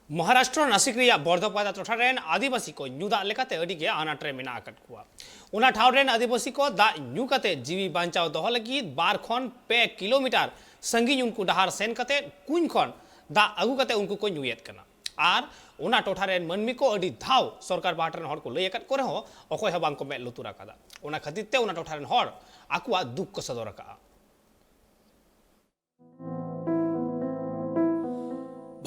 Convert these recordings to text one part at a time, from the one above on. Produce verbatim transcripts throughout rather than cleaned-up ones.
ᱢᱚᱦᱟᱨᱟᱥᱴᱨᱚ ᱱᱟᱥᱤᱠ ᱨᱮᱭᱟᱜ ᱵᱚᱨᱫᱷᱚᱯᱟᱫᱟ ᱴᱚᱴᱷᱟ ᱨᱮᱱ ᱟᱹᱫᱤᱵᱟᱹᱥᱤ ᱠᱚ ᱧᱩ ᱫᱟᱜ ᱞᱮᱠᱟᱛᱮ ᱟᱹᱰᱤ ᱜᱮ ᱟᱱᱟᱴ ᱨᱮ ᱢᱮᱱᱟᱜ ᱟᱠᱟᱫ ᱠᱚᱣᱟ᱾ ᱚᱱᱟ ᱴᱷᱟᱶ ᱨᱮᱱ ᱟᱹᱫᱤᱵᱟᱹᱥᱤ ᱠᱚ ᱫᱟᱜ ᱧᱩ ᱠᱟᱛᱮ ᱡᱤᱣᱤ ᱵᱟᱧᱪᱟᱣ ᱫᱚᱦᱚ ᱞᱟᱹᱜᱤᱫ ᱵᱟᱨ ᱠᱷᱚᱱ ᱯᱮ ᱠᱤᱞᱳᱢᱤᱴᱟᱨ ᱥᱟᱺᱜᱤᱧ ᱩᱱᱠᱩ ᱰᱟᱦᱟᱨ ᱥᱮᱱ ᱠᱟᱛᱮ ᱠᱩᱧ ᱠᱷᱚᱱ ᱫᱟᱜ ᱟᱹᱜᱩ ᱠᱟᱛᱮ ᱩᱱᱠᱩ ᱠᱚ ᱧᱩᱭᱮᱫ ᱠᱟᱱᱟ᱾ ᱟᱨ ᱚᱱᱟ ᱴᱚᱴᱷᱟ ᱨᱮᱱ ᱢᱟᱹᱱᱢᱤ ᱠᱚ ᱟᱹᱰᱤ ᱫᱷᱟᱣ ᱥᱚᱨᱠᱟᱨ ᱯᱟᱦᱴᱟ ᱨᱮᱱ ᱦᱚᱲ ᱠᱚ ᱞᱟᱹᱭ ᱟᱠᱟᱫ ᱠᱚ ᱨᱮᱦᱚᱸ ᱚᱠᱚᱭ ᱦᱚᱸ ᱵᱟᱝ ᱠᱚ ᱢᱮᱫ ᱞᱩᱛᱩᱨ ᱟᱠᱟᱫᱟ᱾ ᱚᱱᱟ ᱠᱷᱟᱹᱛᱤᱨ ᱛᱮ ᱚᱱᱟ ᱴᱚᱴᱷᱟ ᱨᱮᱱ ᱦᱚᱲ ᱟᱠᱚᱣᱟᱜ ᱫᱩᱠ ᱠᱚ ᱥᱚᱫᱚᱨ ᱟᱠᱟᱫᱼᱟ᱾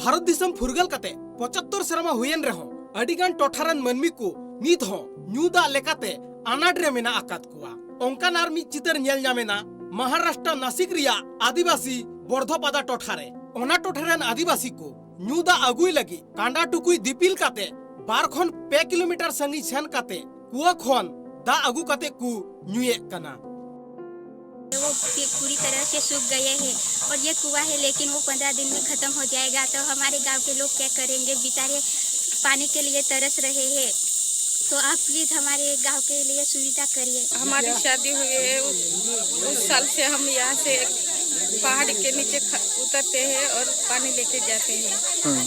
ᱵᱷᱟᱨᱚᱛ ᱫᱤᱥᱚᱢ ᱯᱷᱩᱨᱜᱟᱹᱞ ᱠᱟᱛᱮ ᱯᱚᱸᱪᱟᱛᱛᱳᱨ ᱥᱮᱨᱢᱟ ᱦᱩᱭᱮᱱ ᱨᱮᱦᱚᱸ ᱟᱹᱰᱤ ᱜᱟᱱ ᱴᱚᱴᱷᱟ ᱨᱮᱱ ᱢᱟᱹᱱᱢᱤ ᱠᱚ ᱱᱤᱛ ᱦᱚᱸ ᱧᱩ ᱫᱟᱜ ᱞᱮᱠᱟᱛᱮ ᱟᱱᱟᱴ ᱨᱮ ᱢᱮᱱᱟᱜ ᱟᱠᱟᱫ ᱠᱚᱣᱟ᱾ ᱚᱱᱠᱟᱱ ᱟᱨ ᱢᱤᱫ ᱪᱤᱛᱟᱹᱨ ᱧᱮᱞ ᱧᱟᱢ ᱮᱱᱟ ᱢᱚᱦᱟᱨᱟᱥᱴᱨᱚ ᱱᱟᱥᱤᱠ ᱨᱮᱭᱟᱜ ᱟᱹᱫᱤᱵᱟᱹᱥᱤ ᱵᱚᱨᱫᱷᱚᱯᱟᱫᱟ ᱴᱚᱴᱷᱟ ᱨᱮ᱾ ᱚᱱᱟ ᱴᱚᱴᱷᱟ ᱨᱮᱱ ᱟᱹᱫᱤᱵᱟᱹᱥᱤ ᱠᱚ ᱧᱩ ᱫᱟᱜ ᱟᱹᱜᱩᱭ ᱞᱟᱹᱜᱤᱫ ᱠᱟᱸᱰᱟ ᱴᱩᱠᱩᱡ ᱫᱤᱯᱤᱞ ᱠᱟᱛᱮ ᱵᱟᱨ ᱠᱷᱚᱱ ᱯᱮ ᱠᱤᱞᱳᱢᱤᱴᱟᱨ ᱥᱟᱺᱜᱤᱧ ᱥᱮᱱ ᱠᱟᱛᱮ ᱠᱩᱣᱟᱹ ᱠᱷᱚᱱ ᱫᱟᱜ ᱟᱹᱜᱩ ᱠᱟᱛᱮ ᱠᱚ ᱧᱩᱭᱮᱫ ᱠᱟᱱᱟ᱾ वो पी- पूरी तरह से सूख गए हैं और ये कुआं है, लेकिन वो पंद्रह दिन में ख़त्म हो जाएगा। तो हमारे गांव के लोग क्या करेंगे, बेचारे पानी के लिए तरस रहे हैं। तो आप प्लीज़ हमारे गांव के लिए सुविधा करिए। हमारी शादी हुई है, उस, उस साल से हम यहाँ से पहाड़ के नीचे ख- उतरते हैं और पानी लेके जाते हैं। हाँ।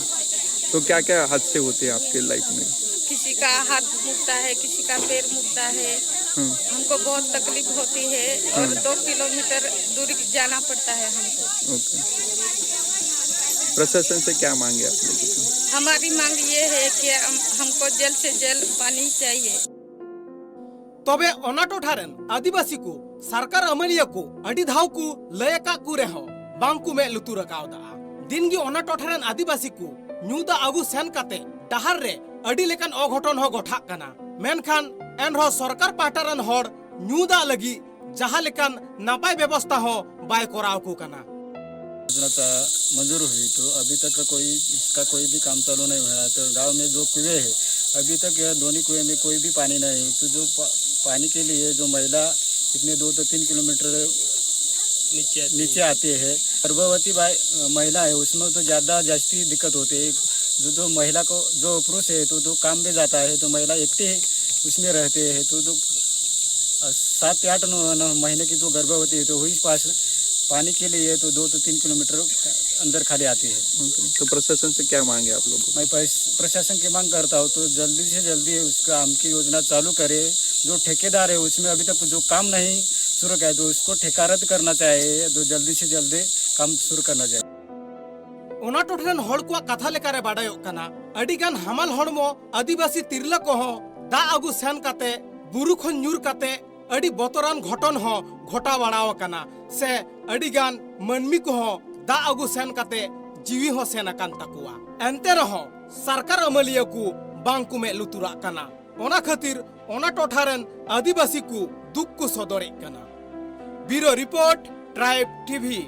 तो क्या क्या हादसे होते हैं आपके लाइफ में? किसी का हाथ मुड़ता है, किसी का पैर मुड़ता है। हाँ। हमको बहुत तकलीफ होती है और हाँ। दो किलोमीटर दूर जाना पड़ता है हमको। ओके। प्रशासन से क्या मांगे आप लोगों की? हमारी मांग ये है कि हम, हमको जल्द से जल्द पानी चाहिए। ᱛᱚᱵᱮ ᱚᱱᱟ ᱴᱚᱴᱷᱟ ᱨᱮᱱ ᱟᱹᱫᱤᱵᱟᱹᱥᱤ ᱠᱚ ᱥᱚᱨᱠᱟᱨ ᱟᱹᱢᱟᱹᱞᱤᱭᱟᱹ ᱠᱚ ᱟᱹᱰᱤ ᱫᱷᱟᱣ ᱠᱚ ᱞᱟᱹᱭ ᱟᱠᱟᱫ ᱠᱚ ᱨᱮᱦᱚᱸ ᱵᱟᱝ ᱠᱚ ᱢᱮᱫ ᱞᱩᱛᱩᱨ ᱟᱠᱟᱣᱫᱟ᱾ ᱫᱤᱱ ᱜᱮ ᱚᱱᱟ ᱴᱚᱴᱷᱟ ᱨᱮᱱ ᱟᱹᱫᱤᱵᱟᱹᱥᱤ ᱠᱚ ᱧᱩ ᱫᱟᱜ ᱟᱹᱜᱩ ᱥᱮᱱ ᱠᱟᱛᱮ ᱰᱟᱦᱟᱨ ᱨᱮ ᱟᱹᱰᱤ ᱞᱮᱠᱟᱱ ᱚᱜᱷᱚᱴᱚᱱ ᱦᱚᱸ ᱜᱚᱴᱷᱟᱜ ᱠᱟᱱᱟ᱾ ᱢᱮᱱᱠᱷᱟᱱ ᱮᱱᱨᱮᱦᱚᱸ ᱥᱚᱨᱠᱟᱨ ᱯᱟᱦᱴᱟ ᱨᱮᱱ ᱦᱚᱲ ᱧᱩ ᱫᱟᱜ ᱞᱟᱹᱜᱤᱫ ᱡᱟᱦᱟᱸ ᱞᱮᱠᱟᱱ ᱱᱟᱯᱟᱭ ᱵᱮᱵᱚᱥᱛᱷᱟ ᱦᱚᱸ ᱵᱟᱭ ᱠᱚᱨᱟᱣ ᱟᱠᱚ ᱠᱟᱱᱟ᱾ योजना का मंजूर हुई तो अभी तक का कोई इसका कोई भी काम चालू नहीं हुआ है। तो गांव में जो कुएं है अभी तक यह दोनों कुएं में कोई भी पानी नहीं है। तो जो पा, पानी के लिए जो महिला इतने दो से तीन किलोमीटर नीचे आती नीचे आते हैं, गर्भवती बाई महिला है उसमें तो ज़्यादा जास्ती दिक्कत होती है। जो जो महिला को जो पुरुष है तो तो काम पे जाता है तो महिला एकटे उसमें रहते हैं तो तो सात आठ नौ नौ महीने की जो गर्भवती है तो वही पास पानी के लिए तो दो से तीन किलोमीटर अंदर खाली आती है। तो प्रशासन से क्या मांग है आप लोगों को? मैं प्रशासन की मांग करता हूँ तो जल्दी से जल्दी उसका हमकी योजना चालू करे। जो ठेकेदार है उसमें अभी तक जो काम नहीं शुरू किया है तो उसको ठेका रद्द करना चाहिए। तो जल्दी से जल्दी काम शुरू करना चाहिए। ᱚᱱᱟ ᱴᱚᱴᱷᱟ ᱨᱮᱱ ᱦᱚᱲ ᱠᱚᱣᱟᱜ ᱠᱟᱛᱷᱟ ᱞᱮᱠᱟᱨᱮ ᱵᱟᱰᱟᱭᱚᱜ ᱠᱟᱱᱟ, ᱟᱹᱰᱤ ᱜᱟᱱ ᱦᱟᱢᱟᱞ ᱦᱚᱲᱢᱚ ᱟᱹᱫᱤᱵᱟᱹᱥᱤ ᱛᱤᱨᱞᱟᱹ ᱠᱚᱦᱚᱸ ᱫᱟᱜ ᱟᱹᱜᱩ ᱥᱮᱱ ᱠᱟᱛᱮ ᱵᱩᱨᱩ ᱠᱷᱚᱱ ᱧᱩᱨ ᱠᱟᱛᱮ ᱟᱹᱰᱤ ᱵᱚᱛᱚᱨᱟᱱ ᱜᱷᱚᱴᱚᱱ ᱦᱚᱸ ᱜᱷᱚᱴᱟᱣ ᱵᱟᱲᱟᱣ ᱟᱠᱟᱱᱟ ᱥᱮ ᱟᱹᱰᱤ ᱜᱟᱱ ᱢᱟᱹᱱᱢᱤ ᱠᱚᱦᱚᱸ ᱫᱟᱜ ᱟᱹᱜᱩ ᱥᱮᱱ ᱠᱟᱛᱮ ᱡᱤᱣᱤ ᱦᱚᱸ ᱥᱮᱱ ᱟᱠᱟᱱ ᱛᱟᱠᱚᱣᱟ᱾ ᱮᱱᱛᱮ ᱨᱮᱦᱚᱸ ᱥᱚᱨᱠᱟᱨ ᱟᱹᱢᱟᱹᱞᱤᱭᱟᱹ ᱠᱚ ᱵᱟᱝ ᱠᱚ ᱢᱮᱫ ᱞᱩᱛᱩᱨᱟᱜ ᱠᱟᱱᱟ᱾ ᱚᱱᱟ ᱠᱷᱟᱹᱛᱤᱨ ᱚᱱᱟ ᱴᱚᱴᱷᱟ ᱨᱮᱱ ᱟᱹᱫᱤᱵᱟᱹᱥᱤ ᱠᱚ ᱫᱩᱠ ᱠᱚ ᱥᱚᱫᱚᱨᱮᱫ ᱠᱟᱱᱟ᱾ ᱵᱤᱨᱳ ᱨᱤᱯᱳᱨᱴ, ᱴᱨᱟᱭᱤᱵ ᱴᱤᱵᱷᱤ᱾